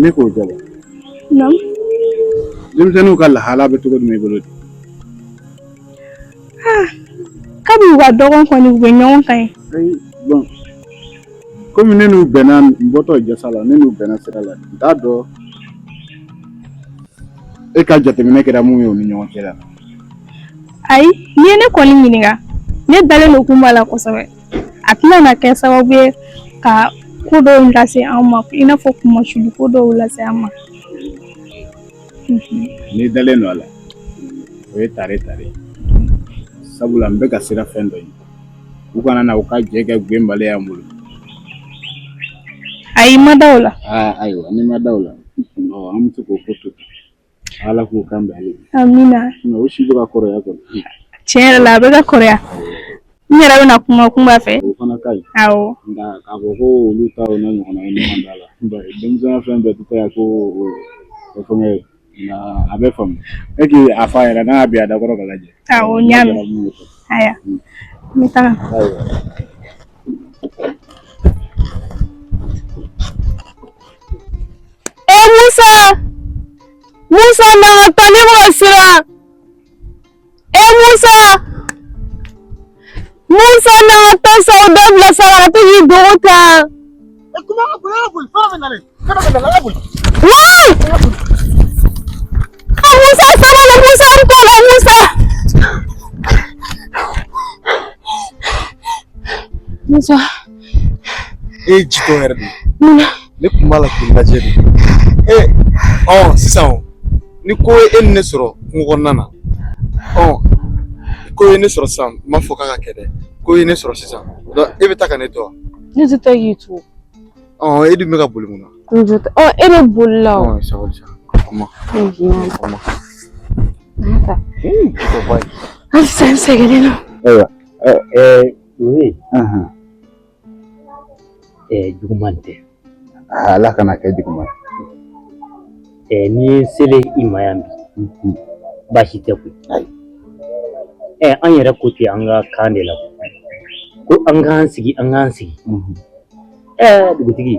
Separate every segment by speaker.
Speaker 1: Ne k'o jaba.
Speaker 2: Naamu.
Speaker 1: Denmisɛnninw ka lahala bɛ cogo jumɛn i bolo de?
Speaker 2: Ah, kabi u ka dɔgɔn kɔni u bɛ ɲɔgɔn kan yen.
Speaker 1: Ayi, bon. Komi ne n'u bɛnna n bɔtɔ jasa la, ne n'u bɛnna sira la, n t'a dɔn e ka jateminɛ kɛra mun ye u ni ɲɔgɔn cɛ la.
Speaker 2: Ayi, n'i ye ne kɔni ɲininka, ne dalen don Kunba la kosɛbɛ. A tɛna na kɛ sababu ye ka ko dɔw lase an ma, i n'a fɔ kunmasuli ko dɔw lase an ma.
Speaker 1: N'i dalen don a la, o ye tare tare ye. Sabula n bɛ ka siran fɛn dɔ ɲɛ. U kana na u ka jɛ kɛ gwenbali y'an bolo.
Speaker 2: Ayi, n ma da o la.
Speaker 1: Aa ayiwa, n'i ma da o la, ɔ an bɛ se k'o ko to ten. Ala k'u kan bɛn hali bi.
Speaker 2: Amina.
Speaker 1: O si bɛ ka kɔrɔya kɔni.
Speaker 2: Tiɲɛ yɛrɛ la a bɛ ka kɔrɔya. N yɛrɛ bɛna kuma Kunba fɛ.
Speaker 1: O fana ka ɲi.
Speaker 2: Awɔ.
Speaker 1: Nka k'a fɔ ko olu ta o n'a ɲɔgɔnna ye ɲɔgɔn da la. Bari denmisɛnya fɛn bɛɛ tɛ taa ko o fɛngɛ ye. Nka a bɛ faamu. E k'i a fɔ a yɛrɛ n'a y'a bin a da kɔrɔ ka lajɛ.
Speaker 2: Awɔ, n y'a mɛn. Aya, n bɛ taga.
Speaker 1: Ayiwa.
Speaker 3: E Musa! Musa na ka taa ne bɛ ka siran. E Musa! Musa na ka taa sa o dabila sa ka to k'i dogo tan. Wayi! Musa sabali Musa n kɔ la Musa. Musa.
Speaker 4: E ye jitɔ yɛrɛ de ye. Ne tun b'a la k'i lajɛ de. E ɔ sisan o ni ko ye e ni ne sɔrɔ kungo kɔnɔna na ɔ ko ye ne sɔrɔ sisan n m'a fɔ k'a ka kɛ dɛ ko ye ne sɔrɔ sisan donc e bɛ taa ka ne to wa?
Speaker 3: Ne tɛ taa k'i to.
Speaker 4: Ɔ e dun bɛ ka boli mun na?
Speaker 3: N jo tɛ. Ɔ e de bolila o.
Speaker 4: Ɔ sabali sa kuma kuma.
Speaker 3: Halisa n sɛgɛnnen don.
Speaker 1: Ayiwa
Speaker 5: ɛɛ oui. Juguman tɛ.
Speaker 1: Ala kana kɛ juguman.
Speaker 5: N'i ye n selen i ma yan bi baasi tɛ koyi. An yɛrɛ ko ten an ka kan de la ko an k'an sigi an k'an sigi. Dugutigi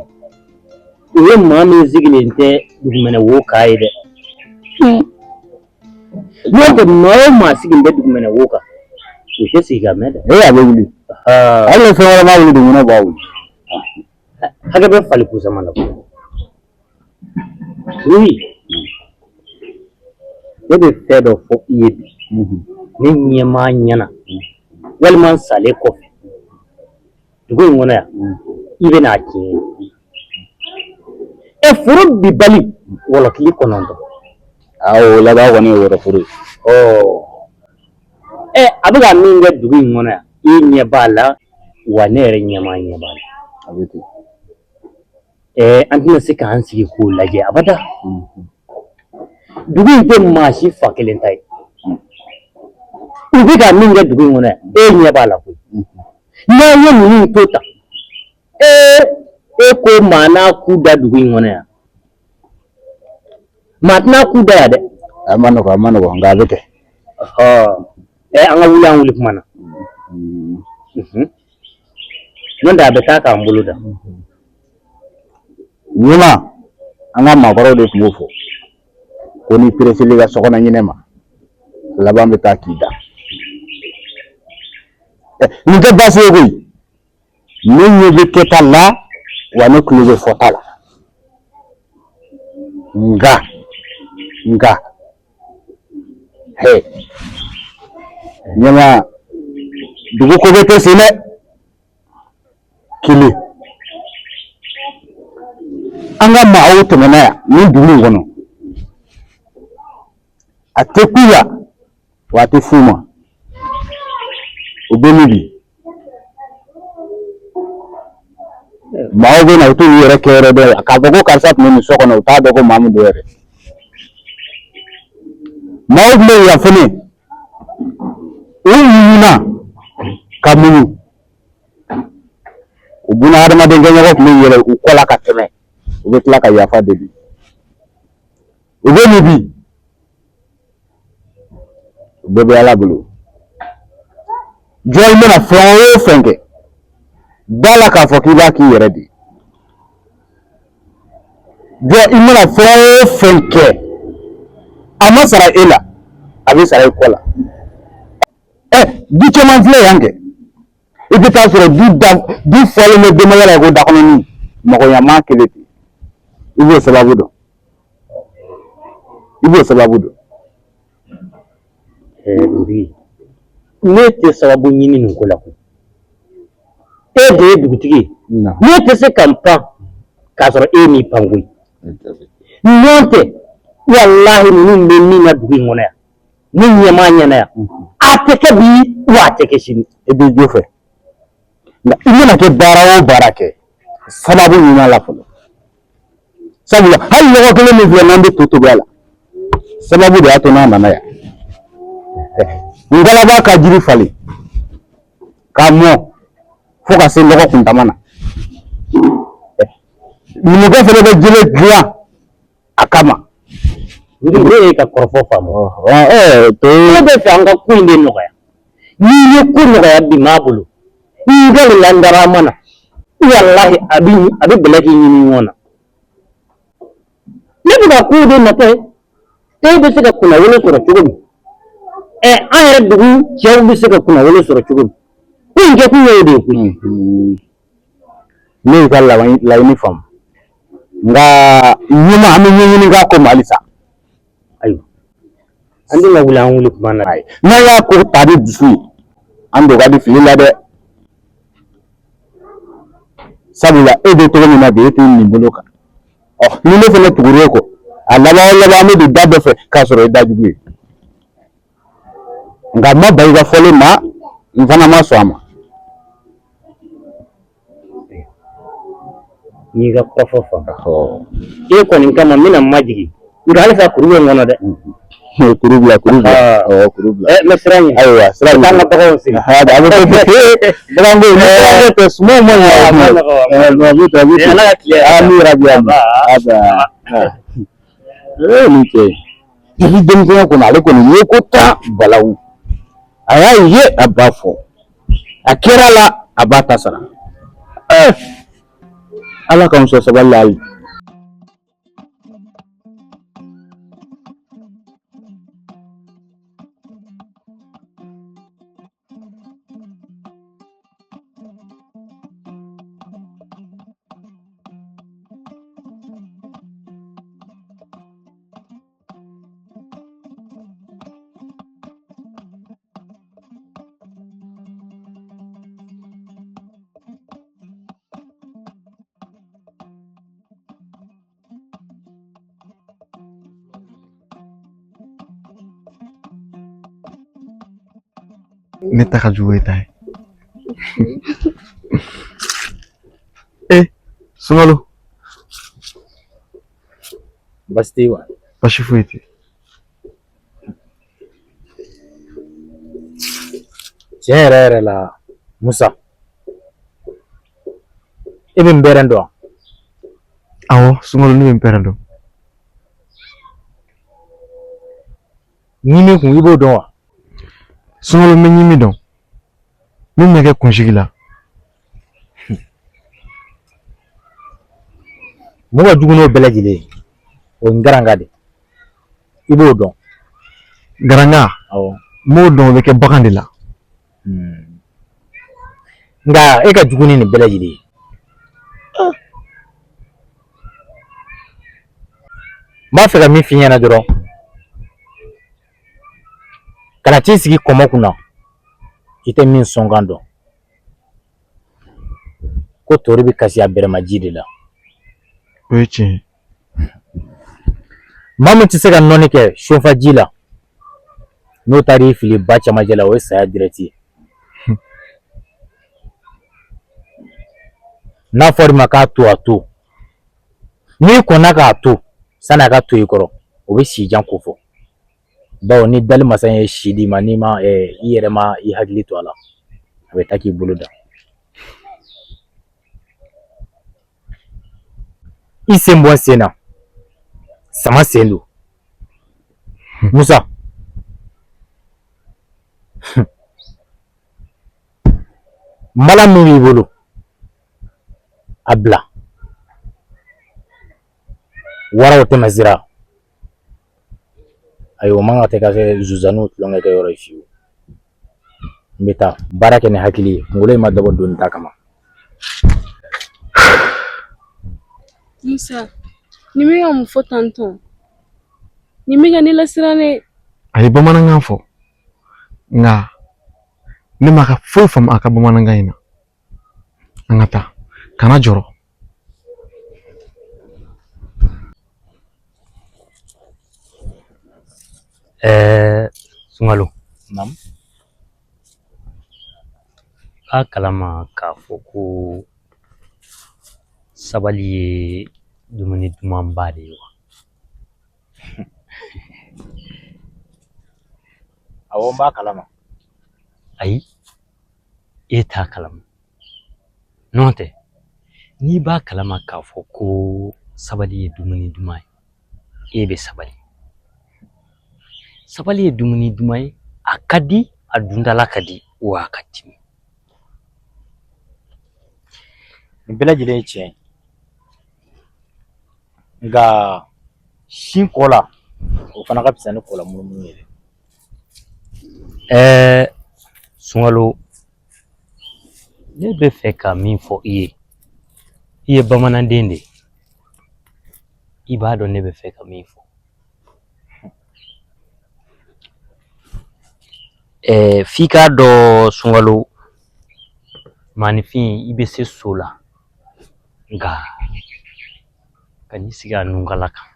Speaker 5: o ye maa min sigilen tɛ dugumɛnɛ wo kan ye dɛ. N'o tɛ maa o maa sigilen bɛ dugumɛnɛ wo kan o tɛ sigi ka mɛn dɛ.
Speaker 1: Ee a bɛ wuli. Hali ni fɛn wɛrɛ m'a wuli dugumɛnɛ b'a wuli.
Speaker 5: Hakɛ bɛ fali kusama la. Oui. Ne bɛ fɛn dɔ fɔ i ye bi. Ne ɲɛ m'a ɲɛna walima n salen kɔfɛ dugu in kɔnɔ yan i bɛna a tiɲɛ ye. Ɛ foro binbali wɔlɔkili 9.
Speaker 1: Awɔ o laban kɔni ye wɔrɔ foro ye.
Speaker 5: Ɔ ɛ a bɛ ka min kɛ dugu in kɔnɔ yan i ɲɛ b'a la wa ne yɛrɛ ɲɛmaa ɲɛ b'a la.
Speaker 1: A bɛ ten.
Speaker 5: Ɛ an tɛna se k'an sigi k'o lajɛ abada. Dugu in tɛ maa si fa kelen ta ye. U bɛ ka min kɛ dugu in kɔnɔ yan e ɲɛ b'a la koyi. N'an ye ninnu to tan ee e ko maa n'a ku da dugu in kɔnɔ yan maa tɛna ku da yan dɛ.
Speaker 1: A ma nɔgɔ a ma nɔgɔ nka a bɛ kɛ.
Speaker 5: Ɛ an ka wuli an wuli kuma na. N'o tɛ a bɛ taa k'an bolo da.
Speaker 1: Ɲuman an ka maakɔrɔw de tun b'o fɔ ko n'i pereseli ka sokɔnɔ ɲinɛ ma laban bɛ taa k'i da. Nin tɛ baasi ye koyi. Ne ɲɛ bɛ kɛta la wa ne tulo bɛ fɔta la nka nka he ɲɛma dugu ko bɛ kɛ sen dɛ kelen an ka maaw tɛmɛna yan nin dugu in kɔnɔ a tɛ ku la wa a tɛ f'u ma o bɛ min bi maaw bɛ na u t'u yɛrɛ kɛ yɔrɔ dɔn k'a fɔ ko karisa tun bɛ nin so kɔnɔ u t'a dɔn ko maa min don yɛrɛ maaw tun bɛ yan fɛnɛ u muɲuna ka muɲu u buna hadamaden kɛɲɔgɔn tun bɛ yɛlɛ u kɔ la ka tɛmɛ u bɛ tila ka yafa deli u bɛ min bi o bɛɛ bɛ ala bolo jɔn mana fɛn o fɛn kɛ da la k'a fɔ k'i b'a k'i yɛrɛ de ye.
Speaker 6: Jɔ i mana fɛn o fɛn kɛ a ma sara e la, a bɛ sara i kɔ la. Ɛ, du caman filɛ yan kɛ, i bɛ taa sɔrɔ du da du fɔlen bɛ denbaya la ko dakɔnɔni mɔgɔɲamaa kelen ten. I b'o sababu dɔn, i b'o sababu dɔn.
Speaker 5: Dugutigi, ne tɛ sababu ɲini nin ko la koyi. E de ye dugutigi ye. Ne tɛ se ka n pan k'a sɔrɔ e m'i pan koyi. N'o tɛ, walahi ninnu bɛ min na dugu in kɔnɔ yan, ne ɲɛ m'a ɲɛna yan. A tɛ kɛ bi wa a tɛ kɛ sini.
Speaker 6: I b'i jo fɛ, nka i mana kɛ baara o baara kɛ, sababu ɲini a la fɔlɔ. Sabula hali lɔgɔ kelen min filɛ n'an bɛ to tobi a la, sababu de y'a to n'a nana yan. Ngalaba ka jiri falen k'a mɔ fo ka se lɔgɔ kuntama na, numukɛ fana bɛ jele dilan a kama.
Speaker 5: Ne ye ka kɔrɔfɔ faamu.
Speaker 6: To
Speaker 5: Ne bɛ fɛ an ka ko in de nɔgɔya. N'i ye ko nɔgɔya bi maa bolo, n'i ka landarama na, walahi a bɛ bɛlɛ k'i ɲini ɲɔgɔn na. Ne bɛ ka kow de natɔ ye. E bɛ se ka kunnawolo sɔrɔ cogo min, ɛ, an yɛrɛ dugu cɛw bɛ se ka kunnawolo sɔrɔ cogo min, ko in kɛ kun y'o de ye koyi.
Speaker 6: Ne y'i ka laɲini faamu, nka ɲɛma an bɛ ɲɛɲini k'a ko ma halisa.
Speaker 5: Ayiwa, an dun ka wuli, an wuli kuma na.
Speaker 6: N'an y'a ko ta ni dusu ye, an don ka di fili la dɛ. Sabula e bɛ cogo min na bi, e tɛ nin bolo kan. Ɔ, ni ne fana tugura e kɔ, a laban o laban an bɛ don da dɔ fɛ k'a sɔrɔ e da jugu ye. Nka n ma ban i ka fɔlen ma, n fana ma sɔn a ma.
Speaker 5: N'i ka kɔrɔfɔ faamu, e kɔni kama n bɛna n majigin, nka halisa kuru bɛ n kɔnɔ dɛ.
Speaker 6: Kuru bila, kuru bila. Ɔ, kuru bila.
Speaker 5: Ɛ, n bɛ sira ɲini.
Speaker 6: Ayiwa, sira.
Speaker 5: Taa n ka baganw siri.
Speaker 6: A bɛ bagan ko ni bagan tɛ, sumanw ma ɲi.
Speaker 5: A ma nɔgɔn,
Speaker 6: a bɛ ten, a bɛ ten.
Speaker 5: Ala ka tile.
Speaker 6: Ami rabi, ami. Aba ee, nin cɛ depuis denmisɛnya kɔnɔ, ale kɔni ye ko tan balawu. A y'a ye, a b'a fɔ, a kɛra la, a b'a ta sara. Ɛɛ, Ala k'an sɔn sabali la hali.
Speaker 4: Ne ta ka jugu e ta ye. E Sunkalo.
Speaker 5: Baasi tɛ wa?
Speaker 4: Baasi foyi tɛ.
Speaker 5: Tiɲɛ yɛrɛ yɛrɛ la, Musa, e bɛ n bɛrɛn dɔn?
Speaker 4: Awɔ Sunkalo, ne bɛ n pɛrɛn dɔn.
Speaker 5: Ɲimi kun, i b'o dɔn wa?
Speaker 4: Sunkalo, n bɛ ɲimi dɔn, min bɛ kɛ kunsigi la.
Speaker 5: Mun ka jugu n'o bɛɛ lajɛlen ye, o ye ngaranga de, i b'o dɔn?
Speaker 4: Garanga?
Speaker 5: Awɔ.
Speaker 4: N b'o dɔn, o bɛ kɛ bagan de la.
Speaker 5: Nka e ka jugu ni nin bɛɛ lajɛlen ye. N b'a fɛ ka min f'i ɲɛna dɔrɔn, kana t'i sigi kɔmɔ kunna i tɛ min sɔnkan dɔn, ko tori bɛ kasi a bɛrɛma ji de la.
Speaker 4: O ye tiɲɛ ye.
Speaker 5: Maa min tɛ se ka nɔni kɛ sonfa ji la, n'o taara i fili ba camancɛ la, o ye saya direct ye. N'a fɔra i ma k'a to, a to. N'i kɔnna k'a to sani a ka to i kɔrɔ, o bɛ si jan ko fɔ, bawo ni dali masa ye si d'i ma, n'i ma i yɛrɛ ma i hakili to a la, a bɛ taa k'i bolo da i sen bɔ sen na, sama sen don. Musa, mala min b'i bolo, a bila.
Speaker 7: Waraw tɛmɛ sira. Ayi, o man ka tɛ ka kɛ zuzaniw tulonkɛ kɛ yɔrɔ ye fiyewu. N bɛ taa baara kɛ ni hakili ye, kunkolo in ma dabɔ doni ta kama.
Speaker 3: Musa, nin bɛ ka mun fɔ tantɔn? Nin bɛ ka ne lasiran dɛ.
Speaker 4: A ye bamanankan fɔ, nka ne ma ka foyi faamu a ka bamanankan in na. An ka taa, kana jɔrɔ.
Speaker 5: Ɛɛ Sunkalo.
Speaker 7: Naamu.
Speaker 5: B'a kalama k'a fɔ ko sabali ye dumuni dumanba de ye wa?
Speaker 7: Awɔ, n b'a kalama.
Speaker 5: Ayi, e t'a kalama. N'o tɛ, n'i b'a kalama k'a fɔ ko sabali ye dumuni duman ye, e bɛ sabali. Sabali ye dumuni duman ye, a ka di, a dundala ka di, wa a ka timi.
Speaker 7: Nin bɛɛ lajɛlen ye tiɲɛ ye, nka sin kɔ la, o fana ka fisa ni kɔ la munumunu ye dɛ.
Speaker 5: Ɛɛ Sunkalo, ne bɛ fɛ ka min fɔ i ye, i ye bamananden de ye, i b'a dɔn ne bɛ fɛ ka min fɔ. Ɛɛ f'i k'a dɔn Sunkalo, maaninfin i bɛ se so la, nka kan'i sigi a nunkala kan.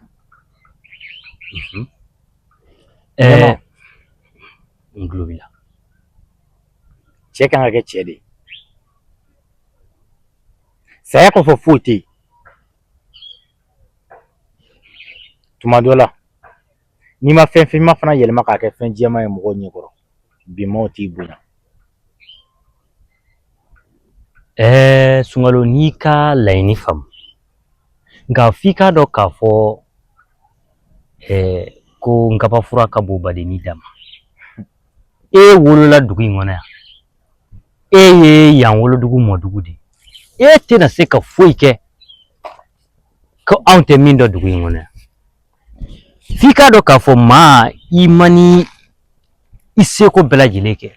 Speaker 5: Ɛɛ n tulo b'i la.
Speaker 7: Cɛ kan ka kɛ cɛ de ye. Saya kɔfɛ foyi tɛ yen. Tuma dɔ la, n'i ma fɛn finman fana yɛlɛma k'a kɛ fɛn jɛman ye mɔgɔw ɲɛkɔrɔ, binmaw t'i bonya.
Speaker 5: Ɛɛ Sunkalo, n'i ka laɲini faamu, nka f'i k'a dɔn k'a fɔ ɛɛ ko nkabafura ka bon badenni da ma. E wolola dugu in kɔnɔ yan, e ye yan wolodugu mɔdugu de ye, e tɛna se ka foyi kɛ ko anw tɛ min dɔn dugu in kɔnɔ yan. F'i k'a dɔn k'a fɔ maa i ma ni i seko bɛɛ lajɛlen kɛ,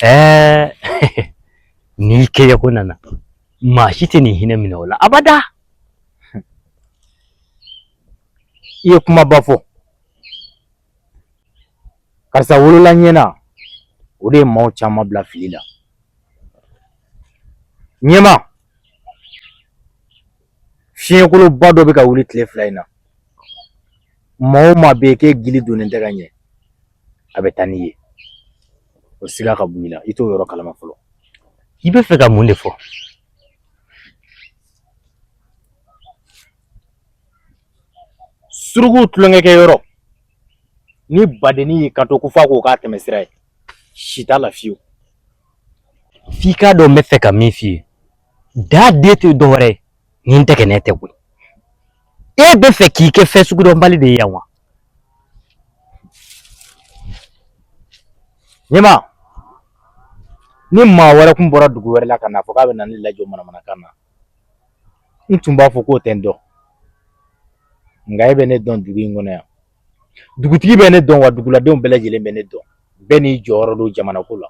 Speaker 5: ɛɛ n'i kɛɲɛko nana, maa si tɛ nin hinɛ minɛ o la abada.
Speaker 7: I ye kumaba fɔ. Karisa wolola ɲɛna, o de ye maaw caman bila fili la. Ɲɛma, fiɲɛkoloba dɔ bɛ ka wuli tile fila in na. Maa o maa bɛ yen k'e gili donnen tɛ ka ɲɛ, a bɛ taa n'i ye. O siga ka bon i la, i t'o yɔrɔ kalama fɔlɔ.
Speaker 5: I bɛ fɛ ka mun de fɔ?
Speaker 7: Surukuw tulonkɛ kɛ yɔrɔ, ni badennin y'i kanto ko f'a k'o k'a tɛmɛsira ye, si t'a la fiyewu.
Speaker 5: F'i k'a dɔn n bɛ fɛ ka min f'i ye, daa den tɛ dɔwɛrɛ ye ni ntɛgɛnɛ tɛ koyi. E bɛ fɛ k'i kɛ fɛn sugudɔnbali de ye yan wa?
Speaker 7: Ɲɛma, ni maa wɛrɛ kun bɔra dugu wɛrɛ la ka n'a fɔ k'a bɛ na ne lajɔ manamanakan na, n tun b'a fɔ k'o tɛ n dɔn. Nka e bɛ ne dɔn dugu in kɔnɔ yan. Dugutigi bɛ ne dɔn, wa duguladenw bɛɛ lajɛlen bɛ ne dɔn. Bɛɛ n'i jɔyɔrɔ don jamanako la,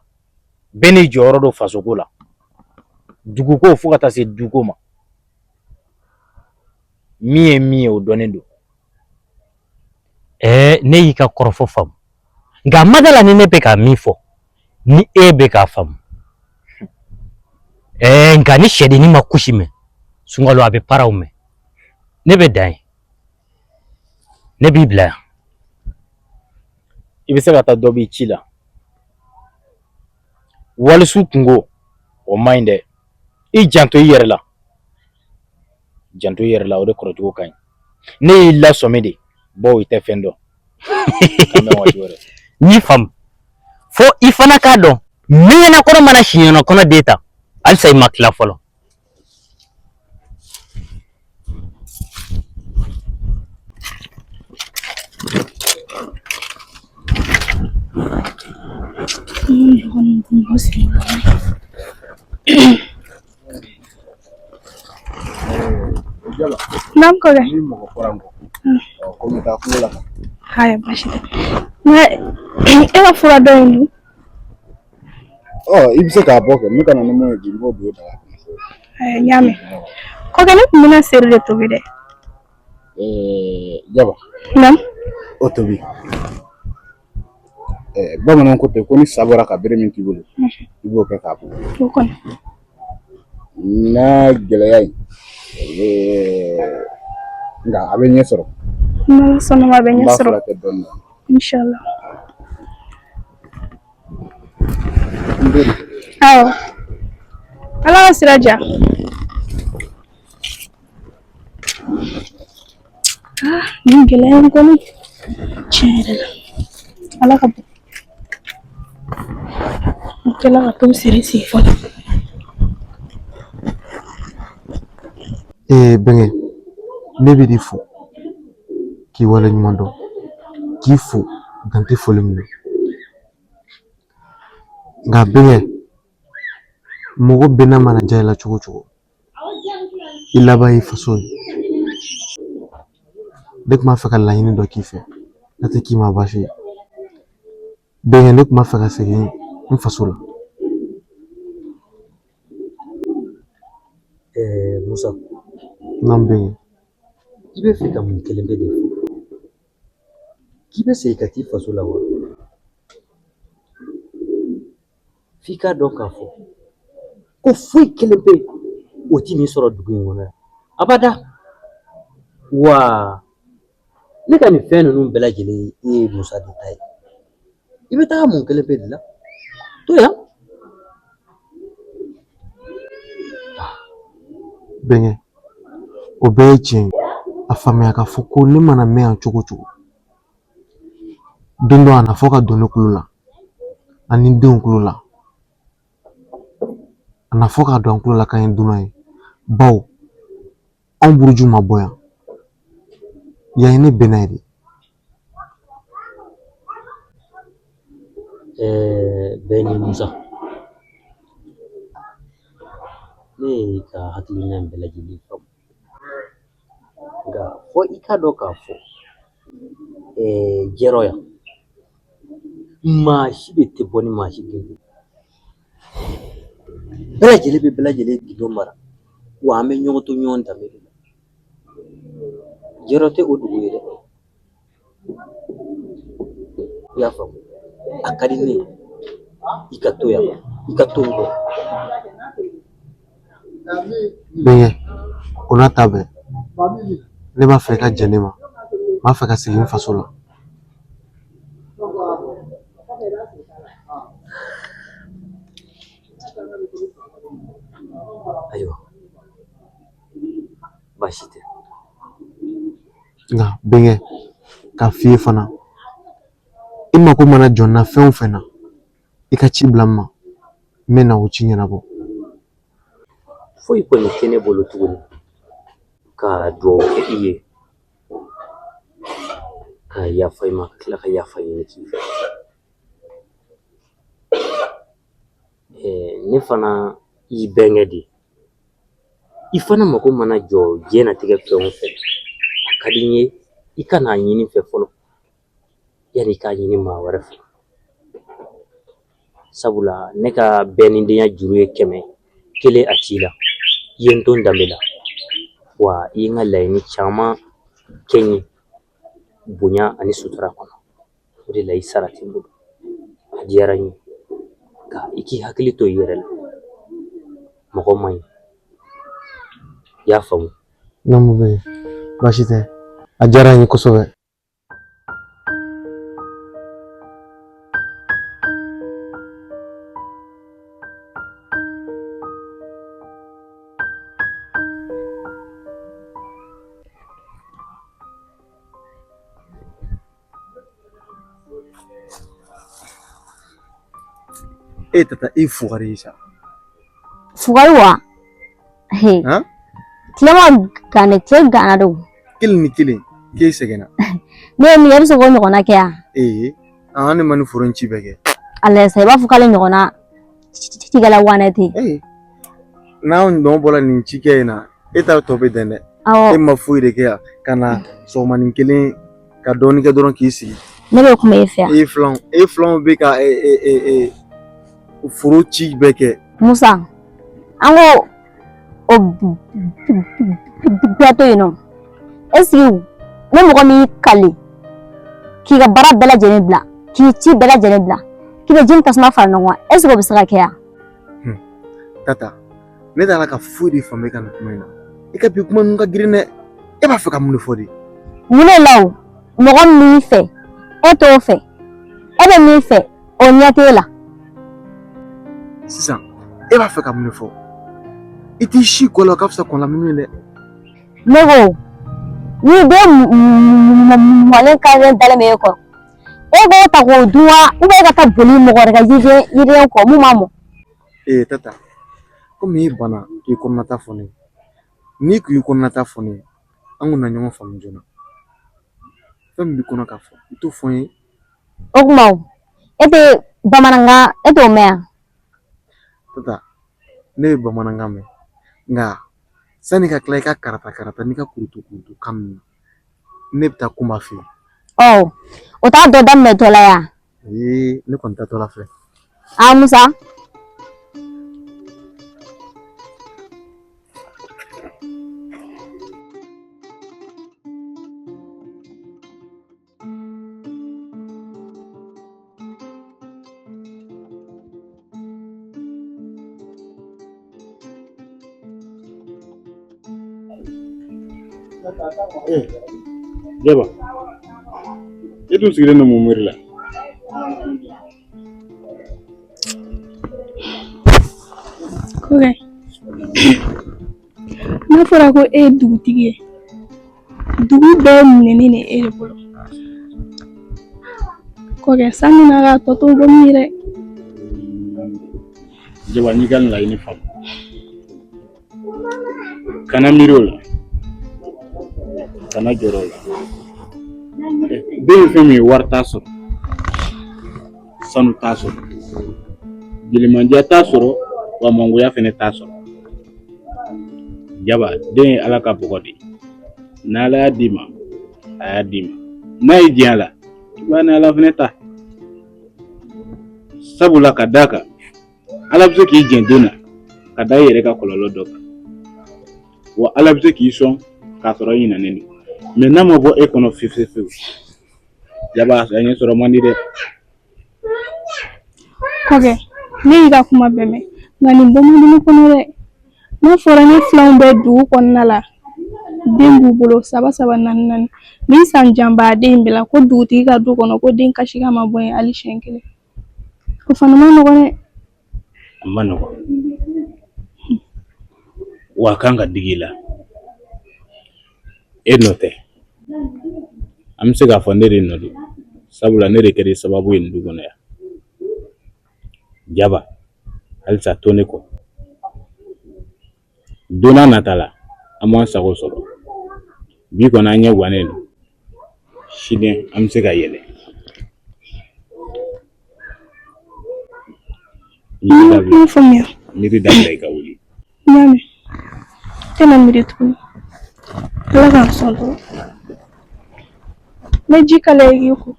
Speaker 7: bɛɛ n'i jɔyɔrɔ don fasoko la, duguko fo ka taa se duko ma. Min ye min ye, o dɔnnen don.
Speaker 5: Ɛɛ ne y'i ka kɔrɔfɔ faamu, nka ma da la ni ne bɛ ka min fɔ ni e bɛ k'a faamu. Ɛɛ nka ni sɛdennin ma kusi mɛn, Sunkalo, a bɛ paraw mɛn. Ne bɛ dan yen, ne b'i bila yan.
Speaker 7: I bɛ se ka taa, dɔ b'i ci la. Walisu kunko, o man ɲi dɛ. I janto i yɛrɛ la, janto i yɛrɛ la, o de kɔrɔcogo ka ɲi. Ne y'i lasɔmi de, bawo i tɛ fɛn dɔn.
Speaker 5: N y'i faamu. Fo i fana k'a dɔn, mɛɲɛna kɔnɔ mana siɲɛna kɔnɔ den ta, halisa i ma tila fɔlɔ.
Speaker 2: Naam kɔkɛ.
Speaker 1: Ni mɔgɔ fɔra n kɔ, ɔ ko n bɛ taa kungo la.
Speaker 2: Haya, baasi tɛ. Nka e ka fura dɔ in dun?
Speaker 1: Ɔ i bɛ se k'a bɔ kɛ, n bɛ ka na ni mun ye bi, n b'o don daga kɔnɔ.
Speaker 2: Haya, n y'a mɛn. Kɔkɛ, ne tun bɛna seri de tobi dɛ.
Speaker 1: Ɛɛ Jaba.
Speaker 2: Naam.
Speaker 1: O tobi. Ɛɛ bamananw ko ten ko ni sa bɔra ka bere min t'i bolo, i b'o kɛ k'a bugɔ.
Speaker 2: O kɔni.
Speaker 1: N'a gɛlɛya in, nka a bɛ ɲɛ sɔrɔ.
Speaker 2: N'Ala sɔnna ma, a bɛ ɲɛ
Speaker 1: N b'a
Speaker 2: sɔrɔ.
Speaker 1: furakɛ dɔɔnin dɔɔnin.
Speaker 2: Inshallah. Awɔ. Ala ka sira diya. Ah, nin gɛlɛya in kɔni, tiɲɛ yɛrɛ la, Ala ka bon. N tila ka t'o siri sigi fɔlɔ.
Speaker 4: Ee bɛnkɛ, ne bɛ n'i fo k'i waleɲuman dɔn, k'i fo dan tɛ foli min na. Nka bɛnkɛ, mɔgɔ bɛnna mana diya i la cogo o cogo, i laban y'i faso ye. Ne tun b'a fɛ ka laɲini dɔ k'i fɛ, n'a tɛ k'i ma baasi ye. Bɛnkɛ, ne tun b'a fɛ ka segin n faso la.
Speaker 5: Musa.
Speaker 4: Naam bɛnkɛ.
Speaker 5: I bɛ fɛ ka mun kelen pe de fɔ? K'i bɛ segin ka t'i faso la wa? F'i k'a dɔn k'a fɔ ko foyi kelen pe o tɛ nin sɔrɔ dugu in kɔnɔ yan abada. Wa ne ka nin fɛn ninnu bɛɛ lajɛlen ye Musa de ta ye. I bɛ taga mun kelen pe de la? To yan.
Speaker 4: Bɛnkɛ, o bɛɛ ye tiɲɛ ye. A faamuya k'a fɔ ko ne mana mɛn yan cogo o cogo, don dɔ a na fɔ ka don ne kulo la ani n denw kulo la. A na fɔ k'a don an kulo la k'an ye dunan ye, bawo anw buruju ma bɔ yan. Yan ye ne bɛnna ye de.
Speaker 5: Bɛnkɛ Musa, ne y'i ka hakilina in bɛɛ lajɛlen faamu, nka fɔ i k'a dɔn k'a fɔ jɛrɔ yan, maa si de tɛ bɔ ni maa si gindo ye. Bɛɛ lajɛlen bɛ bɛɛ lajɛlen gindo mara, wa an bɛ ɲɔgɔn to ɲɔgɔn danbe de la. Jɛrɔ tɛ o dugu ye dɛ. I y'a faamu? A ka di ne ye i ka to yan, i ka to n kɔ.
Speaker 4: Bɛnkɛ, o n'a ta bɛɛ, ne b'a fɛ i ka jɛn ne ma. N b'a fɛ ka segin n faso la.
Speaker 5: Ayiwa, baasi tɛ.
Speaker 4: Nka bɛnkɛ, k'a f'i ye fana, i mako mana jɔ n na fɛn o fɛn na, i ka ci bila n ma, n bɛ na o ci ɲɛnabɔ.
Speaker 5: Foyi kɔni tɛ ne bolo tuguni ka dugawu kɛ i ye, ka yafa i ma, ka tila ka yafa ɲini k'i fɛ. Ne fana y'i bɛnkɛ de ye. I fana mako mana jɔ diɲɛnatigɛ fɛn o fɛn, a ka di n ye i ka n'a ɲini n fɛ fɔlɔ yanni i k'a ɲini maa wɛrɛ fɛ. Sabula ne ka bɛnnidenya juru ye 100, kelen a t'i la. I ye n to n danbe la, wa i ye n ka laɲini caman kɛ n ye bonya ani sutura kɔnɔ. O de la i sara tɛ n bolo. A diyara n ye, nka i k'i hakili to i yɛrɛ la. Mɔgɔ man ɲi. I y'a faamu?
Speaker 4: Naamu bɛnkɛ, baasi tɛ. A diyara n ye kosɛbɛ. E tata e fugari ye sa.
Speaker 3: Fugari wa? Tilema ganna, tile ganna don.
Speaker 4: Kelen ni kelen k'e sɛgɛnna.
Speaker 3: Ne ye min kɛ, e bɛ se k'o ɲɔgɔnna kɛ yan?
Speaker 4: Ee, an ne ma nin foro in ci bɛɛ kɛ.
Speaker 3: Ala sa, i b'a fɔ k'ale ɲɔgɔnna cikɛla wanɛ tɛ.
Speaker 4: Ee, n'anw nɔ bɔra nin cikɛ in na, e ta tɔ bɛ dɛn dɛ.
Speaker 3: Awɔ.
Speaker 4: E ma foyi de kɛ yan ka na sɔgɔmanin kelen ka dɔɔnin kɛ dɔrɔn k'i sigi.
Speaker 3: Ne bɛ kuma e fɛ yan.
Speaker 4: E filanw bɛ ka e e e foro ci bɛɛ kɛ.
Speaker 3: Musa, an ko o bɛɛ to yen nɔ. Est ce que ne mɔgɔ min y'i kali k'i ka baara bɛɛ lajɛlen bila, k'i ci bɛɛ lajɛlen bila, k'i bɛ ji ni tasuma fara ɲɔgɔn kan, est ce que o bɛ se ka kɛ yan?
Speaker 4: Tata, ne t'a la ka foyi de faamu e ka nin kuma in na. I ka bi kuma ninnu ka girin dɛ. E b'a fɛ ka mun de fɔ de?
Speaker 3: Mun de la o? Mɔgɔ min fɛ, e t'o fɛ. E bɛ min fɛ, o ɲɛ t'e la.
Speaker 4: Sisan, e b'a fɛ ka mun de fɔ? I t'i si kɔ la, o ka fisa kɔnɔna ye dɛ.
Speaker 3: Ne ko ni den mɔlen karilen dalen bɛ e kɔrɔ, e b'o ta k'o dun wa, ou bien e ka taa boli mɔgɔ wɛrɛ ka yiriden kɔ mun ma mɔ?
Speaker 4: Ee Tata, komi e banna k'i kɔnɔnata fɔ ne ye, n'i kun y'i kɔnɔnata fɔ ne ye, an kun na ɲɔgɔn faamu joona. Fɛn min b'i kɔnɔ k'a fɔ, i t'o fɔ n ye.
Speaker 3: O tuma o, e tɛ bamanankan, e t'o mɛn yan?
Speaker 4: Tata, ne ye bamanankan mɛn, nka sani ka tila i ka karata karata n'i ka kurutu kurutu kan ninnu, ne bɛ taa Kunba fɛ yen.
Speaker 3: Ɔ, o t'a dɔ daminɛtɔ la yan?
Speaker 4: Ee, ne kɔni taatɔ la filɛ.
Speaker 3: A Musa.
Speaker 1: Jaba, e dun sigilen don mun miiri la?
Speaker 2: Kɔkɛ, n'a fɔra ko e ye dugutigi ye, dugu bɛɛ minɛnen de e de bolo. Kɔkɛ, sanu n'a ka tɔ to bɔ min yɛrɛ.
Speaker 1: Jaba, n y'i ka nin laɲini faamu. Kana miiri o la, kana jɔrɔ o la. Den ye fɛn min ye, wari t'a sɔrɔ, sanu t'a sɔrɔ, jelimandiya t'a sɔrɔ, wa mangoya fɛnɛ t'a sɔrɔ. Jaba, den ye Ala ka bɔgɔ de ye. N'Ala y'a d'i ma, a y'a d'i ma. N'a y'i diya a la, i b'a ni Ala fɛnɛ ta. Sabula ka d'a kan, Ala bɛ se k'i jɛn den na ka da i yɛrɛ ka kɔlɔlɔ dɔ kan, wa Ala bɛ se k'i sɔn k'a sɔrɔ i ɲinɛnen don. Mais n'a ma bɔ e kɔnɔ fiyewu fiyewu fiyewu, Jaba, a ɲɛ sɔrɔ man di dɛ.
Speaker 2: Kɔkɛ, ne y'i ka kuma bɛɛ mɛn, nka nin bɔ man di ne kɔnɔ dɛ. N'a fɔra ne filanw bɛ dugu kɔnɔna la, den b'u bolo saba saba, naani naani, nin san janba den bɛɛ la, ko dugutigi ka du kɔnɔ ko den kasikan ma bɔ yen hali siɲɛ kelen, o fana ma nɔgɔn dɛ.
Speaker 1: A ma nɔgɔn, wa a kan ka digi i la. E nɔ tɛ, an bɛ se k'a fɔ ne de nɔ don, sabula ne de kɛra sababu ye nin du kɔnɔ yan. Jaba, halisa to ne kɔ. Don n'a nata la, an b'an sago sɔrɔ. Bi kɔni, an ɲɛ gannen don, sini an bɛ se ka yɛlɛ.
Speaker 2: N y'a faamuya.
Speaker 1: Miiri dabila, i ka wuli.
Speaker 2: N y'a mɛn, n tɛna miiri tuguni. Ala k'an sɔn dɔrɔn. N bɛ ji kalaya i k'i ko.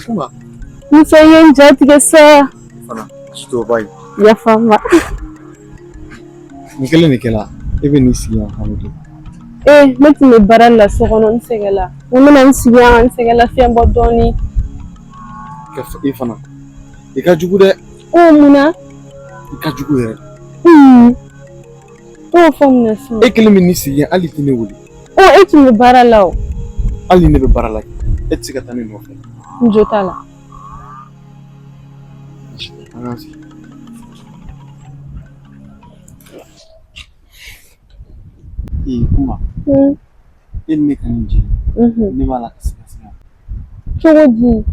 Speaker 4: Kuma.
Speaker 3: Musa, i ye n ja tigɛ sa.
Speaker 4: Fana, jitɔba ye.
Speaker 3: Yafa n ma.
Speaker 4: Nin kelen de kɛla, e bɛ n'i sigi yan fan don.
Speaker 3: Ee, ne tun bɛ baara la so kɔnɔ, n sɛgɛnla. N ko n bɛna n sigi yan ka n sɛgɛn lafiɲɛ bɔ dɔɔnin.
Speaker 4: Ka e fana, i ka jugu dɛ.
Speaker 3: O mun na?
Speaker 4: I ka jugu yɛrɛ.
Speaker 3: E y'o fɔ mun na sisan?
Speaker 4: E kelen bɛ n'i sigi yan, hali i tɛ ne wele.
Speaker 3: O, e tun bɛ baara la o.
Speaker 4: Hali ni ne bɛ baara la, e tɛ se ka taa ne nɔfɛ.
Speaker 3: N jo t'a la.
Speaker 4: An k'an sigi. Ee Kuma, e ni ne ka nin jɛ, ne b'a la ka siga siga.
Speaker 3: Cogo di?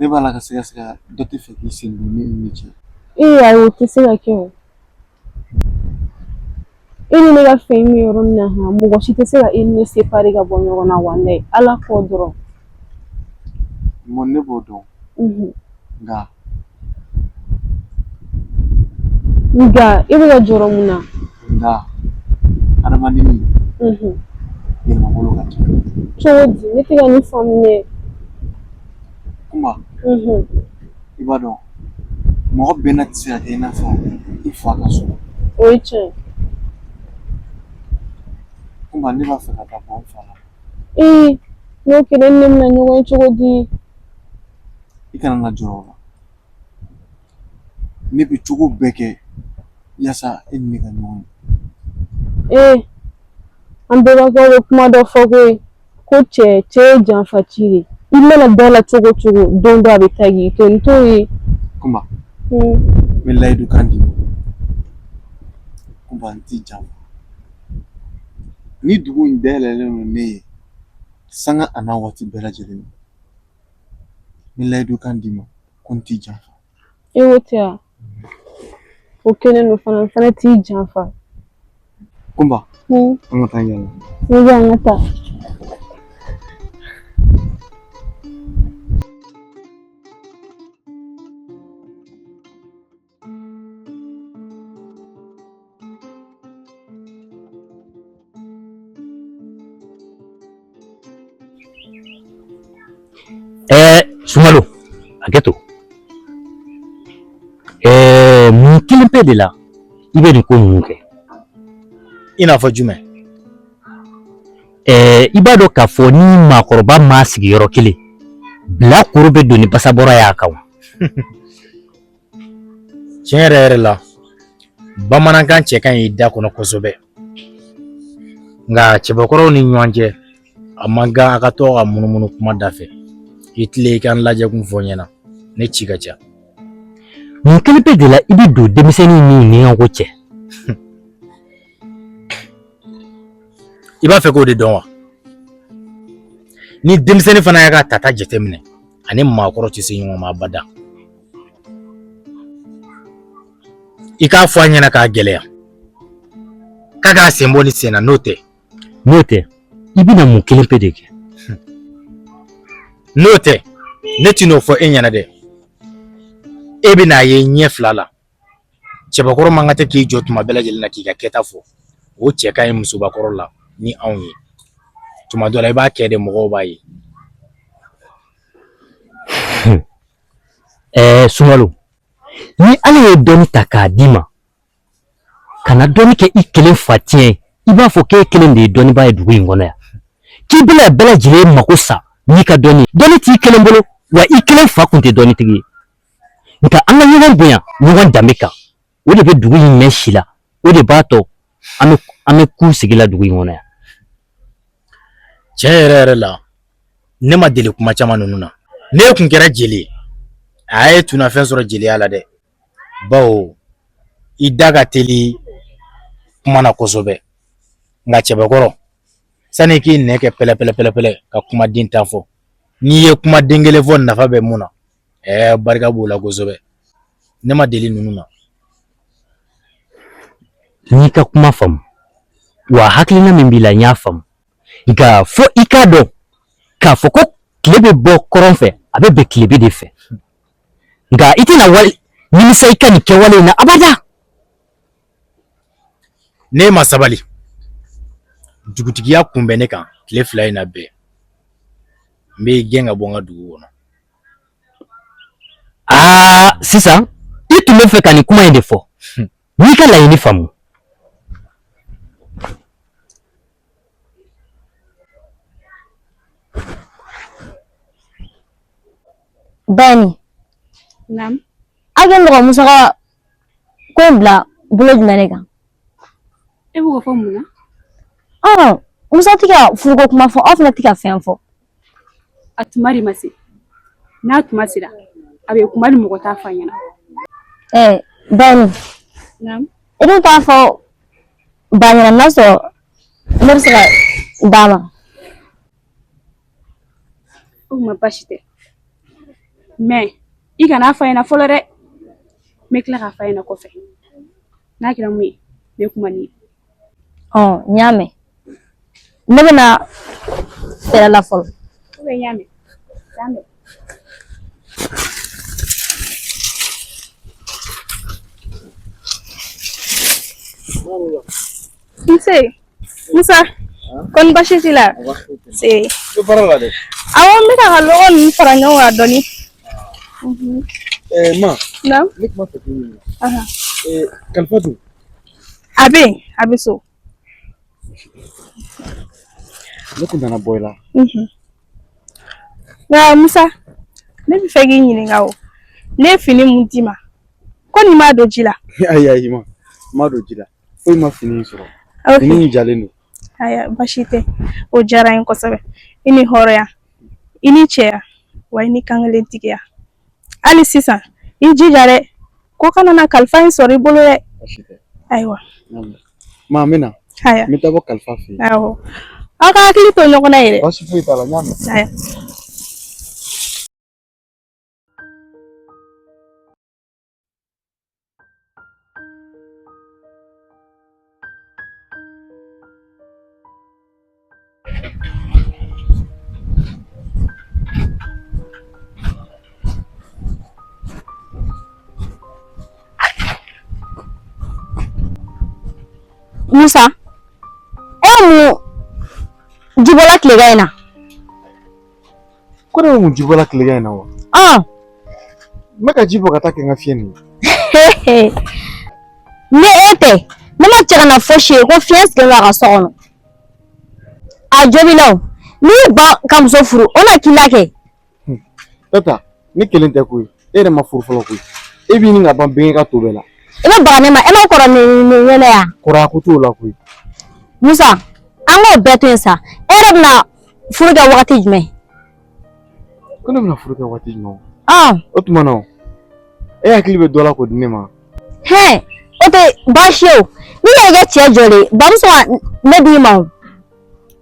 Speaker 4: Ne b'a la ka sɛgɛsɛgɛ dɔ tɛ fɛ k'i sen don ne ni ne cɛ.
Speaker 2: Ee ayi, o tɛ se ka kɛ o. E ni ne ka fɛn bɛ yɔrɔ min na han, mɔgɔ si tɛ se ka e ni ne séparer ka bɔ ɲɔgɔn na walayi, Ala kɔ dɔrɔn.
Speaker 4: Mɔn ne b'o dɔn. Nka.
Speaker 2: Nka e bɛ ka jɔrɔ mun na?
Speaker 4: Nka adamaden yɛlɛmabolo ka ca.
Speaker 2: Cogo di? Ne tɛ ka nin faamu dɛ.
Speaker 4: Kunba. I b'a dɔn mɔgɔ bɛɛ na tɛ se ka kɛ i n'a fɔ i fa ka so.
Speaker 2: O ye tiɲɛ ye.
Speaker 4: Kunba, ne b'a fɛ ka taa bɔ n fa la.
Speaker 2: Ee, n'o kɛra e ni ne bɛna ɲɔgɔn ye cogo di?
Speaker 4: I kana na jɔrɔ o la. Ne bɛ cogo bɛɛ kɛ yaasa e ni ne ka ɲɔgɔn ye.
Speaker 2: Ee, an bɛnbakɛw bɛ kuma dɔ fɔ koyi ko cɛ cɛ ye janfaci de ye. I mana da la cogo o cogo, don dɔ a bɛ taa k'i to n t'o ye.
Speaker 4: Kunba, n bɛ layidu kan d'i ma. Kunba, n t'i janfa. Ni dugu in dayɛlɛlen don ne ye sanga a n'a waati bɛɛ lajɛlen na. N bɛ layidu kan d'i ma ko n t'i janfa.
Speaker 2: E ko ten wa? O kɛlen don fana, n fana t'i janfa.
Speaker 4: Kunba, an ka taa yala.
Speaker 2: Ne bɛ an ka taa.
Speaker 5: Ɛɛ Sunkalo, hakɛ to. Ɛɛ mun kelen pe de la i bɛ nin ko ninnu kɛ?
Speaker 7: I n'a fɔ jumɛn?
Speaker 5: Ɛɛ i b'a dɔn k'a fɔ ni maakɔrɔba ma sigi yɔrɔ kelen, bilakoro bɛ don ni basabɔrɔ y'a kan wa?
Speaker 7: Tiɲɛ yɛrɛ yɛrɛ la, bamanankan cɛ ka ɲi i da kɔnɔ kosɛbɛ. Nka cɛbakɔrɔw ni ɲɔgɔn cɛ, a man kan a ka to ka munumunu kuma da fɛ. I tilen i ka n lajɛ kun fɔ n ɲɛna, ne ci ka ca.
Speaker 5: Mun kelen pe de la i bɛ don denmisɛnnin ni ɲɔgɔn cɛ?
Speaker 7: I b'a fɛ k'o de dɔn wa? Ni denmisɛnnin fana y'a ka tata jateminɛ, ani maakɔrɔ tɛ se ɲɔgɔn ma abada. I k'a fɔ a ɲɛna k'a gɛlɛya k'a k'a sen bɔ nin sen na, n'o tɛ.
Speaker 5: N'o tɛ, i bɛna mun kelen pe de kɛ?
Speaker 7: N'o tɛ, ne tɛn'o fɔ e ɲɛna dɛ. E bɛn'a ye ɲɛ fila la. Cɛbakɔrɔ man kan tɛ k'i jɔ tuma bɛɛ lajɛlen na k'i ka kɛta fɔ. O cɛ ka ɲi musobakɔrɔ la ni anw ye. Tuma dɔ la i b'a kɛ de, mɔgɔw b'a ye.
Speaker 5: Ɛɛ Sunkalo, ni Ala ye dɔnni ta k'a d'i ma, kana dɔnni kɛ i kelen fa tiɲɛ ye. I b'a fɔ k'e kelen de ye dɔnnibaa ye dugu in kɔnɔ yan, k'i bɛna bɛɛ lajɛlen mako sa n'i ka dɔnni ye. Dɔnni t'i kelen bolo, wa i kelen fa kun tɛ dɔnnitigi ye. Nka an ka ɲɔgɔn bonya ɲɔgɔn danbe kan, o de bɛ dugu in mɛn si la, o de b'a to an bɛ ku sigi la dugu in kɔnɔ yan.
Speaker 7: Tiɲɛ yɛrɛ yɛrɛ la, ne ma deli kuma caman ninnu na. Ne kun kɛra jeli ye, a ye tunnafɛn sɔrɔ jeliya la dɛ, bawo i da ka teli kuma na kosɛbɛ. Nka cɛbakɔrɔ, sani k'i nɛn kɛ pɛlɛpɛlɛpɛlɛpɛlɛ ka kumaden tan fɔ, n'i ye kumaden kelen fɔ nafa bɛ mun na, ɛɛ barika b'o la kosɛbɛ. Ne ma deli ninnu na.
Speaker 5: N y'i ka kuma faamu, wa hakilina min b'i la n y'a faamu. Nka fo i k'a dɔn k'a fɔ ko tile bɛ bɔ kɔrɔn fɛ, a bɛ bɛn tilebin de fɛ. Nka i tɛna wali nimisa i ka nin kɛwale in na abada.
Speaker 7: Ne ma sabali, dugutigiya kun bɛ ne kan tile 2 in na bɛɛ. N b'i gɛn ka bɔ n ka dugu kɔnɔ.
Speaker 5: Aa, sisan i tun bɛ fɛ ka nin kuma in de fɔ. N y'i ka laɲini faamu.
Speaker 3: Bani.
Speaker 2: Naam.
Speaker 3: Aw kɛlen don ka Musa ka ko in bila bolo jumɛn de kan?
Speaker 2: E b'o fɔ mun na?
Speaker 3: Ɔn, Musa tɛ ka furuko kuma fɔ, aw fana tɛ ka fɛn fɔ.
Speaker 2: A tuma de ma se. N'a tuma sera, a bɛ kuma ni mɔgɔ t'a fɔ a ɲɛna.
Speaker 3: Ɛɛ Bani.
Speaker 2: Naam.
Speaker 3: I dun t'a fɔ ba ɲɛna n'a sɔrɔ ne bɛ se ka d'a ma.
Speaker 2: O kuma baasi tɛ. Mais i kan'a f'a ɲɛna fɔlɔ dɛ. N bɛ tila k'a f'a ɲɛna kɔfɛ. N'a kɛra mun ye, n bɛ kuma n'i ye.
Speaker 3: Ɔ n y'a mɛn. Ne bɛna fɛrɛ la fɔlɔ.
Speaker 2: Ou bien n y'a mɛn. N y'a mɛn. Nse, Musa, kɔni baasi t'i la? Se.
Speaker 4: I bɛ baara la dɛ.
Speaker 2: Awɔ, n bɛ ka lɔgɔ ninnu fara ɲɔgɔn kan dɔɔni.
Speaker 4: Ɛɛ ma.
Speaker 2: Naamu.
Speaker 4: Ne tun b'a fɛ k'i ɲininka. Ɛɛ Kalifa dun?
Speaker 2: A bɛ yen, a bɛ so.
Speaker 4: Ne kun nana bɔ i la.
Speaker 2: Nka Musa, ne bɛ fɛ k'i ɲininka o. Ne ye fini mun d'i ma, ko nin m'a don ji la.
Speaker 4: Ayi ayi ma, n m'a don ji la. Foyi ma fini in sɔrɔ. Fini in jalen don.
Speaker 2: Ayiwa baasi tɛ, o diyara n ye kosɛbɛ. I ni hɔrɔnya, i ni cɛya, wa i ni kankelentigiya. Hali sisan, i jija dɛ, ko kana na kalifa in sɔrɔ i bolo dɛ.
Speaker 4: Baasi tɛ.
Speaker 2: Ayiwa.
Speaker 4: Ma n bɛ na.
Speaker 2: Ayiwa.
Speaker 4: N bɛ taa bɔ kalifa fɛ yen.
Speaker 2: Awɔ. Aw ka hakili to ɲɔgɔn na yɛrɛ.
Speaker 4: Baasi foyi t'a la, n y'a mɛn.
Speaker 2: Ayiwa.
Speaker 3: Musa, e ye mun jibɔla tilegan in na?
Speaker 4: Ko ne bɛ mun jibɔla tilegan in na wa?
Speaker 3: Ɔn.
Speaker 4: N bɛ ka ji bɔ ka taa kɛ n ka fiɲɛ nin
Speaker 3: ye. Ni e tɛ, ne ma cɛ ka na fosi ye ko fiɲɛ sigilen don a ka so kɔnɔ. A jo b'i la o. N'i y'i ban ka muso furu, o na k'i la kɛ.
Speaker 4: Tata, ne kelen tɛ koyi. E yɛrɛ ma furu fɔlɔ koyi. E b'i ɲini ka ban bɛnkɛ ka to bɛɛ la.
Speaker 3: I bɛ baga ne ma, e ma kɔrɔ ni ɲɛnɛ yan.
Speaker 4: Kɔrɔya ko t'o la koyi.
Speaker 3: Musa, an k'o bɛɛ to yen sa. E yɛrɛ bɛna furu kɛ wagati jumɛn?
Speaker 4: Ko ne bɛna furu kɛ waati jumɛn?
Speaker 3: Ɔn.
Speaker 4: O tuma na o, e hakili bɛ dɔ la k'o di ne ma.
Speaker 3: Hɛn, o tɛ baasi ye o. N'i yɛrɛ kɛ cɛ jɔlen ye, bamuso ka ne d'i ma o.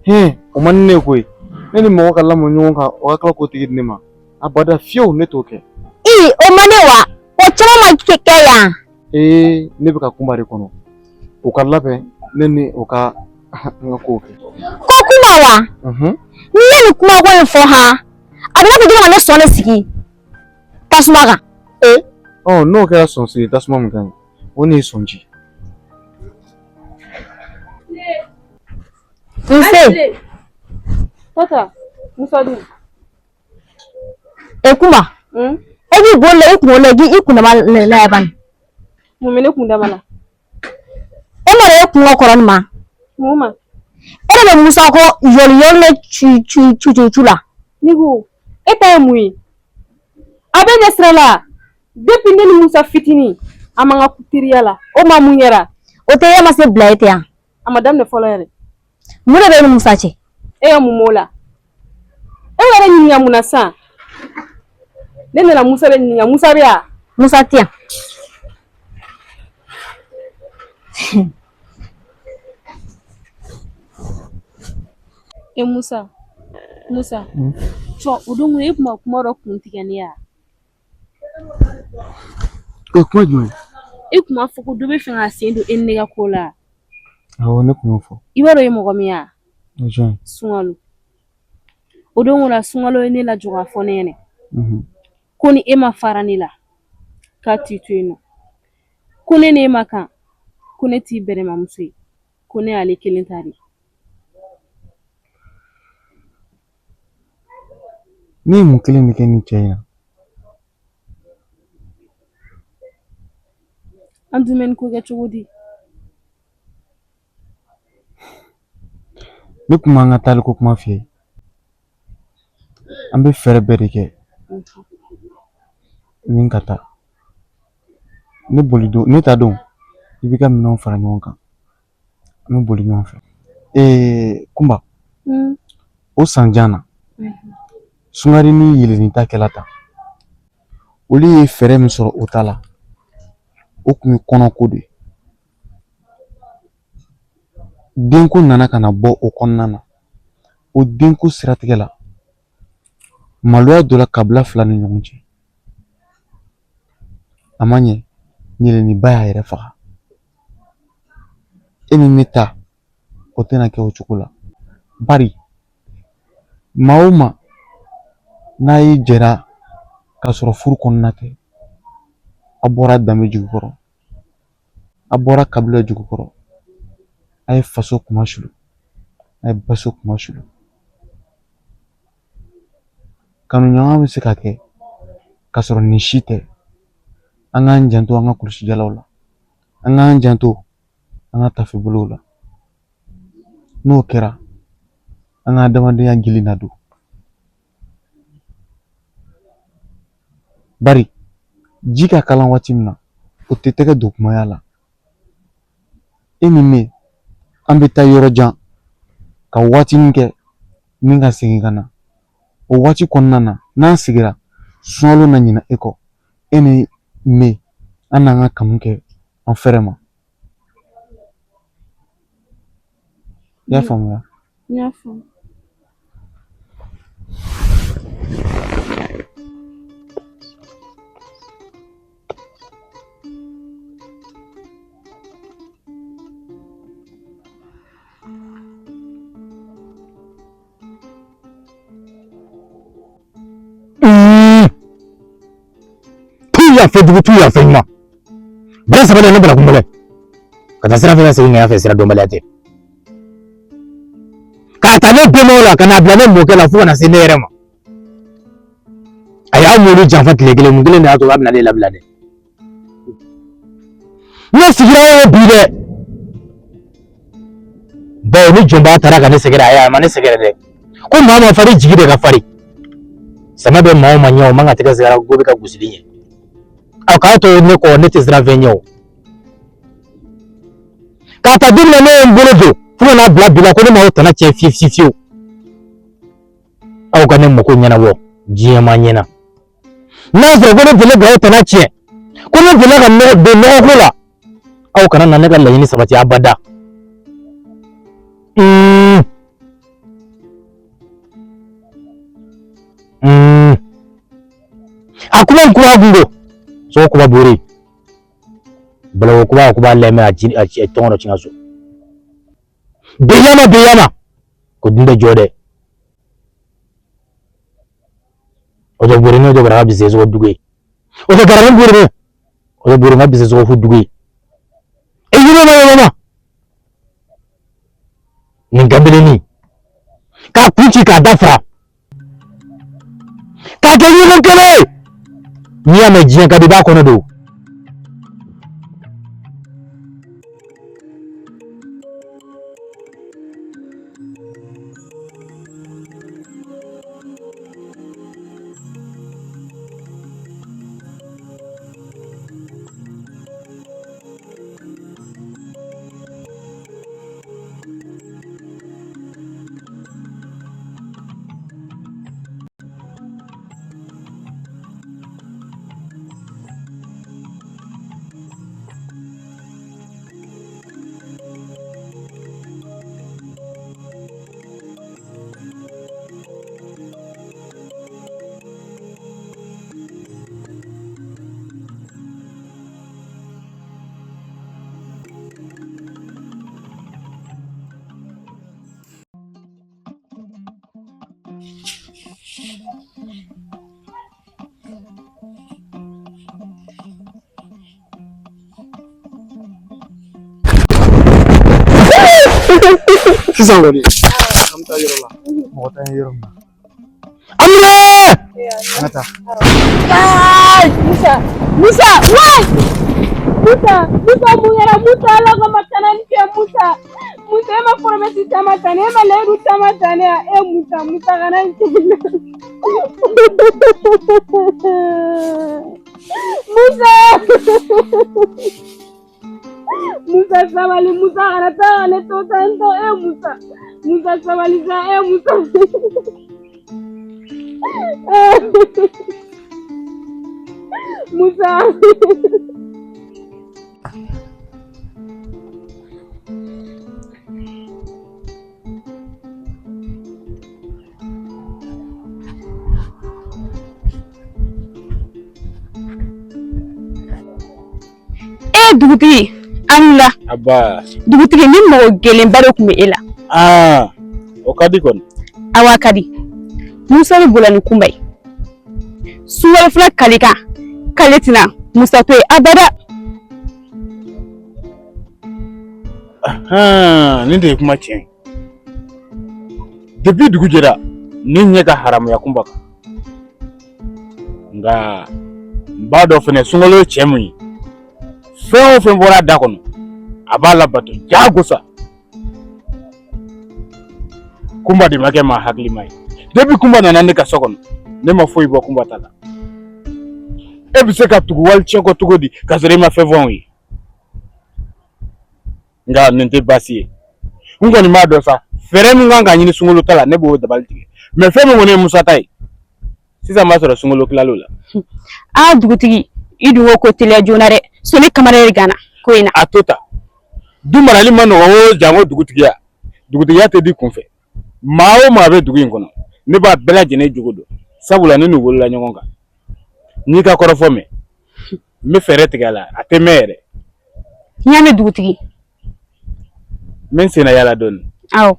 Speaker 4: Hɛn, o man di ne ye koyi. Ne ni mɔgɔ ka lamɔ ɲɔgɔn kan, o ka tila k'o tigi di ne ma. Abada fiyewu ne t'o kɛ.
Speaker 3: Ii, o man di wa? O caman ma kɛ yan.
Speaker 4: Ee, ne bɛ ka Kunba de kɔnɔ. O ka labɛn ne ni o ka an ka kow kɛ.
Speaker 3: Ko Kunba wa? N'i ye nin kuma ko in fɔ han, a bɛ i n'a fɔ k'i bɛ ka ne sɔn de sigi tasuma kan.
Speaker 4: Ee, ɔ n'o kɛra sɔn sigi tasuma min kan ye, o de ye sɔn ji.
Speaker 3: Nse.
Speaker 2: Tata, Musa dun.
Speaker 3: E Kunba. E b'i bolo la i kunkolo la i kundama lajɛ bani.
Speaker 2: Mun bɛ ne kundama la?
Speaker 3: E ma e kun ka kɔrɔ nin ma.
Speaker 2: Mun ma?
Speaker 3: E de bɛ Musa kɔ yɔli yɔli ne cu cu cu cu cu la.
Speaker 2: Ne ko e ta ye mun ye? A bɛ ɲɛ sira la. Depuis ne ni Musa fitinin an b'an ka teriya la. O ma mun kɛra?
Speaker 3: O tɛ e ma se bila e tɛ yan.
Speaker 2: A ma daminɛ fɔlɔ yɛrɛ.
Speaker 3: Mun de bɛ e ni Musa cɛ?
Speaker 2: E ka mun b'o la? E yɛrɛ ɲininka mun na sisan? Ne nana Musa de ɲininka. Musa bɛ yan?
Speaker 3: Musa tɛ yan.
Speaker 2: E Musa, Musa, cɔ o don e tun ma kuma dɔ kun tigɛ ne ya?
Speaker 4: O kuma jumɛn?
Speaker 2: E tun b'a fɔ ko dɔ bɛ fɛ k'a sen don e ni ne ka ko la.
Speaker 4: Awɔ, ne tun y'o fɔ.
Speaker 2: I b'a dɔn o ye mɔgɔ min ye wa?
Speaker 4: O ye jɔn ye?
Speaker 2: Sunkalo. O don la Sunkalo ye ne lajɔ k'a fɔ ne ɲɛna ko ni e ma fara ne la k'a t'i to yen nɔ ko ne ni e ma kan ko ne t'i bɛrɛmamuso ye ko ne y'ale kelen ta de ye.
Speaker 4: Ne ye mun kelen de kɛ nin cɛ in na?
Speaker 2: An dun bɛ nin ko kɛ cogo di?
Speaker 4: Ne tun b'an ka taali ko kuma f'i ye. An bɛ fɛɛrɛ bɛɛ de kɛ ni ka taa. Ne boli don, ne ta don, i b'i ka minɛnw fara ɲɔgɔn kan. An bɛ boli ɲɔgɔn fɛ. Ee Kunba, o san jan na, Sungare ni Yelenin ta kɛla tan. Olu ye fɛɛrɛ min sɔrɔ o ta la, o tun ye kɔnɔko de ye. Denko nana ka na bɔ o kɔnɔna na. O denko siratigɛ la, maloya donna kabila fila ni ɲɔgɔn cɛ. A ma ɲɛ, ɲeleniba y'a yɛrɛ faga. E ni ne ta, o tɛna kɛ o cogo la. Bari maa o maa n'a y'i jɛra k'a sɔrɔ furu kɔnɔna tɛ, a bɔra danbe jukɔrɔ, a bɔra kabila jukɔrɔ, a ye faso kunmasuli, a ye baso kunmasuli. Kanuɲɔgɔnya bɛ se ka kɛ k'a sɔrɔ nin si tɛ. An k'an janto an ka kulusijalaw la, an k'an janto an ka tafebolow la. N'o kɛra, an ka adamadenya gili na don. Bari ji ka kalan waati min na, o tɛ tɛgɛ don kumaya la. E ni ne, an bɛ taa yɔrɔ jan ka waatinin kɛ ni ka segin ka na. O waati kɔnɔna na, n'an sigira, sunkalo na ɲinɛ e kɔ. E ni ne, an n'an ka kanu kɛ an fɛrɛ ma. I y'a faamuya?
Speaker 2: N y'a faamu.
Speaker 7: Tu y'a fɛ jugu, tu y'a fɛ ɲuman. Bala saba ne bala kunbɛlɛ ka taa sira fɛ ka segin ka fɛ sira dɔnbaliya tɛ. K'a ta ne bɛnbaw la ka n'a bila ne mɔkɛ la fo ka na se ne yɛrɛ ma. A y'a m'olu janfa tile kelen, mun kelen de y'a to a bɛna ne labila dɛ. Ne sigira o bi dɛ. Bawo ni jɔnba taara ka ne sɛgɛrɛ, a ye a ma ne sɛgɛrɛ dɛ. Ko maa ma farin, jigi de ka farin. Sama bɛ maa o maa ɲɛ, o man ka tɛgɛ sira gobe ka gosili ɲɛ. Aw k'a to ne kɔ, ne tɛ siran fɛn ɲɛ o. K'a ta don min na ne ye n bolo don fo ka n'a bila bi la ko ne m'aw tana tiɲɛ fiyewu fiyewu fiyewu. Aw ka ne mako ɲɛnabɔ diɲɛ ma ɲɛna. N'a sɔrɔ ko ne delila k'aw tana tiɲɛ, ko ne delila ka don nɔgɔko la, aw kana na ne ka laɲini sabati abada. A kuma kuba gundo so kuba bori balawo kuba kuba lɛmɛ a ji a tɔngɔnɔ tiɲɛ so beyama beyama ko dun bɛ jɔ dɛ. O tɛ bori n'o tɛ gara bise so dugu ye, o tɛ gara ni bori ne o tɛ bori ka bise so fu dugu ye. E yɛlɛma yɛlɛma nin kanbilennin k'a kun ci k'a da fara k'a kɛ ɲɔgɔn kelen ye. N'i y'a mɛn diɲɛ ka di, i b'a kɔnɔ don.
Speaker 4: Sisan kɔni an bɛ taa yɔrɔ la, mɔgɔ t'an ye yɔrɔ min na.
Speaker 7: Amina!
Speaker 4: An ka taa.
Speaker 2: Musa, Musa, wai! Musa, Musa mun kɛra? Musa, Ala kama kana nin kɛ Musa. Musa, e ma promesse caman ta ne, e ma layidu caman ta ne ya. E Musa, Musa kana nin kɛ. Musa! Musa sabali, Musa kana taa ka ne to tan tɔ. E Musa, Musa sabali sa, e Musa. Musa.
Speaker 8: Ee dugutigi a ni wula.
Speaker 1: Aba.
Speaker 8: Dugutigi ni mɔgɔ gɛlɛnba de tun bɛ e la.
Speaker 1: Aa o ka di kɔni.
Speaker 8: Awɔ a ka di. Musa bɛ bolo ni kunba ye. Sunkalo fila kalikan k'ale tɛna Musa to yen abada.
Speaker 1: Nin de ye kuma tiɲɛ ye. Depuis dugu jɛra ne ɲɛ ka haramuya kunba kan. Nka n b'a dɔn fɛnɛ sunkalo ye cɛ mun ye. Fɛn o fɛn bɔra a da kɔnɔ a b'a labato jagosa. Kunba de ma kɛ maa hakilima ye. Depuis Kunba nana ne ka so kɔnɔ ne ma foyi bɔ Kunba ta la. E bɛ se ka tugu walicɛ kɔ cogo di k'a sɔrɔ e ma fɛn fɔ anw ye? Nka nin tɛ baasi ye. N kɔni b'a dɔn sa fɛɛrɛ min kan ka ɲini sunkalo ta la ne b'o dabali tigɛ. Mais fɛn min kɔni ye Musa ta ye sisan b'a sɔrɔ sunkalo tilal'o la.
Speaker 8: Aa dugutigi i dun ko ko teliya joona dɛ soni kamana de ganna ko in na.
Speaker 1: A to ta du marali ma nɔgɔn o janko dugutigiya dugutigiya tɛ di kunfɛ maa o maa bɛ dugu in kɔnɔ ne b'a bɛɛ lajɛlen jogo dɔn sabula ne n'u wolola ɲɔgɔn kan n'i ka kɔrɔfɔ mɛn n bɛ fɛɛrɛ tigɛ a la a tɛ mɛn yɛrɛ.
Speaker 8: N y'a mɛn dugutigi.
Speaker 1: N bɛ n senna yaala dɔɔnin.
Speaker 8: Awɔ.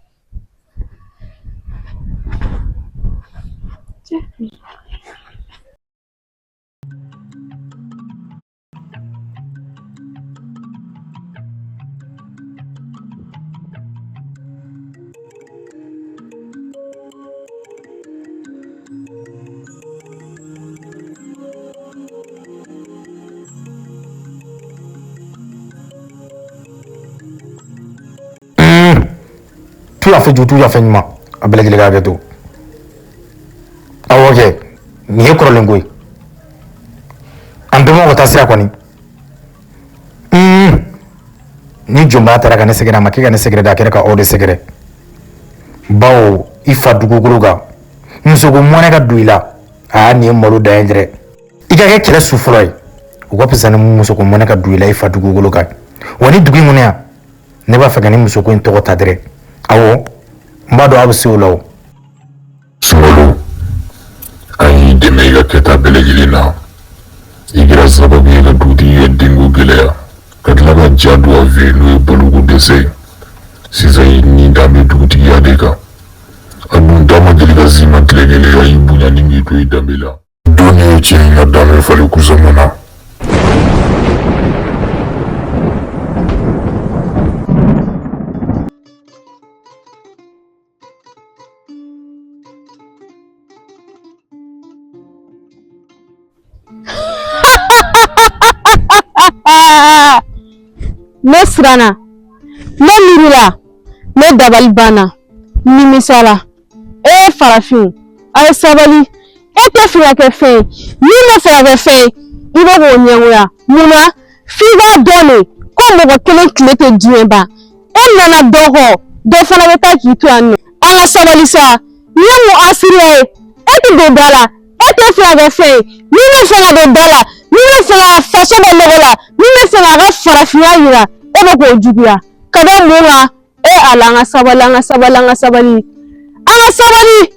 Speaker 9: Tu y'a fɛ jugu tu y'a fɛ ɲuman a bɛɛ lajɛlen ka hakɛ to awɔ kɛ nin ye kɔrɔlen ko ye an bɛnbaw ka taa sira kɔni ni jɔnbaya taara ka ne sɛgɛrɛ a ma kɛ ka ne sɛgɛrɛ dɛ a kɛra ka aw de sɛgɛrɛ bawo i fa dugukolo kan musoko mɔnɛ ka don i la aa nin ye malo dan ye dɛrɛ i ka kɛ kɛlɛ su fɔlɔ ye o ka fisa ni musoko mɔnɛ ka don i la i fa dugukolo kan wa ni dugu in kɔnɔ yan ne b'a fɛ ka nin musoko in tɔgɔ ta dɛrɛ awɔ n b'a dɔn aw bɛ se o la o
Speaker 10: Sunkalo an y'i dɛmɛ i ka kɛta bɛɛ lajɛlen na i kɛra sababu ye ka dugutigi ka denko gɛlɛya ka tila ka ja don a fɛ n'o ye baloko dɛsɛ ye sisan i ni dan bɛ dugutigiya de kan a dun da ma deli ka s'i ma tile kelen a y'i bonya ni k'i to i danbe la don ye cɛ in ka danbe falen kusaman na
Speaker 8: Ne siranna ne miirila ne dabali banna n nimisala e farafinw a ye sabali e tɛ fɛ ka kɛ fɛn ye min bɛ fɛ ka kɛ fɛn ye i bɛ k'o ɲɛngoya mun na f'i k'a dɔn de ko mɔgɔ kelen tile tɛ diɲɛ ban e nana dɔ kɔ dɔ fana bɛ taa k'i to yan nɔ an ka sabali sa nin ye mun asiriya ye e tɛ don da la e tɛ fɛ ka kɛ fɛn ye min bɛ fɛ ka don da la min bɛ fɛ ka faso bɔ nɔgɔ la min bɛ fɛ k'a ka farafinya yira e bɛ k'o juguya ka da mun kan e ala an ka sabali an ka sabali an ka sabali an ka sabali.